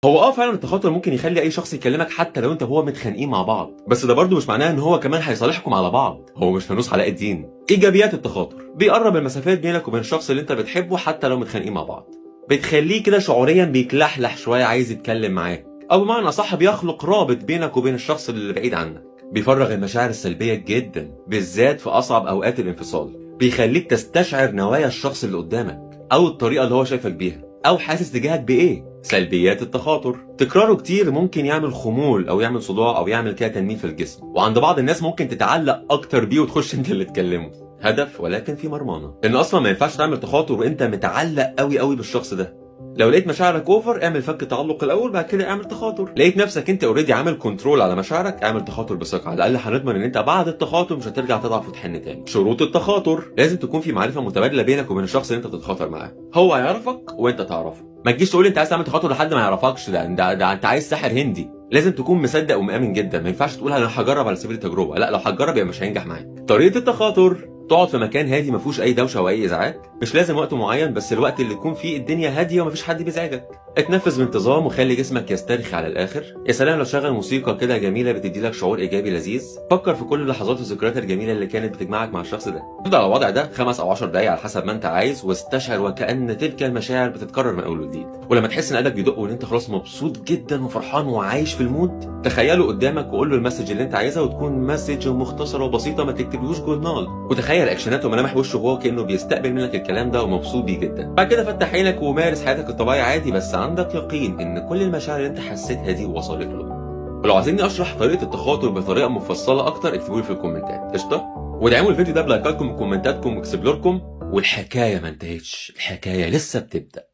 هو فعلا التخاطر ممكن يخلي اي شخص يكلمك حتى لو انت وهو متخانقين مع بعض، بس ده برضه مش معناه ان هو كمان هيصالحكم على بعض. هو مش فانوس علاء الدين. ايجابيات التخاطر: بيقرب المسافات بينك وبين الشخص اللي انت بتحبه حتى لو متخانقين مع بعض، بتخليه كده شعوريا بيتلحلح شوية عايز يتكلم معاك، او بمعنى صح بيخلق رابط بينك وبين الشخص اللي بعيد عنك. بيفرغ المشاعر السلبية جدا بالذات في اصعب اوقات الانفصال، بيخليك تستشعر نوايا الشخص اللي قدامك او الطريقة اللي هو شايفك بيها او حاسس تجاهك بايه. سلبيات التخاطر: تكراره كتير ممكن يعمل خمول او يعمل صداع او يعمل كده تنميل في الجسم، وعند بعض الناس ممكن تتعلق اكتر بيه وتخش انت اللي تكلمه. هدف ولكن في مرمانه، ان اصلا ما ينفعش تعمل تخاطر وانت متعلق قوي قوي بالشخص ده. لو لقيت مشاعرك over اعمل فك تعلق الاول، بعد كده اعمل تخاطر. لقيت نفسك انت already عامل control على مشاعرك، اعمل تخاطر بثقه، على الاقل هنضمن ان انت بعد التخاطر مش هترجع تضعف وتحن تاني. شروط التخاطر: لازم تكون في معرفة متبادلة بينك وبين الشخص اللي انت بتتخاطر معاه، هو يعرفك وانت تعرفه. ما تجيش تقول انت عايز تعمل تخاطر لحد ما يعرفكش، ده انت عايز ساحر هندي. لازم تكون مصدق ومآمن جدا، ما ينفعش تقول انا هجرب على سبيل التجربة، لا لو هتجرب يبقى مش هينجح معاك. طريقه التخاطر: تقعد في مكان هادي ما فيهوش اي دوشه او اي ازعاج، مش لازم وقت معين بس الوقت اللي يكون فيه الدنيا هادية ومفيش حد بيزعجك. اتنفس بانتظام وخلي جسمك يسترخي على الاخر. يا سلام لو شغل موسيقى كده جميلة بتدي لك شعور ايجابي لذيذ. فكر في كل اللحظات والذكريات الجميلة اللي كانت بتجمعك مع الشخص ده. افضل على الوضع ده 5 او 10 دقايق على حسب ما انت عايز، واستشعر وكأن تلك المشاعر بتتكرر من اول وجديد. ولما تحس ان قلبك بيدق وان انت خلاص مبسوط جدا وفرحان وعايش في ال mood، تخيله قدامك وقول له ال message اللي انت عايزها، وتكون message مختصره وبسيطة ما تكتبلوش جورنال. وتخيل اكشناته وملامح وشه وهو كانه بيستقبل منك الكلام ده ومبسوط بيه جدا. بعد كده فتح عينك ومارس حياتك الطبيعية عادي، بس عندك يقين ان كل المشاعر اللي انت حسيتها دي وصلت له. ولو عايزيني اشرح طريقه التخاطر بطريقة مفصلة اكتر اكتبوا لي في الكومنتات. قشطه، ودعموا الفيديو ده بلايكاتكم وكومنتاتكم و explore كم. والحكاية ما انتهتش، الحكاية لسه بتبدا.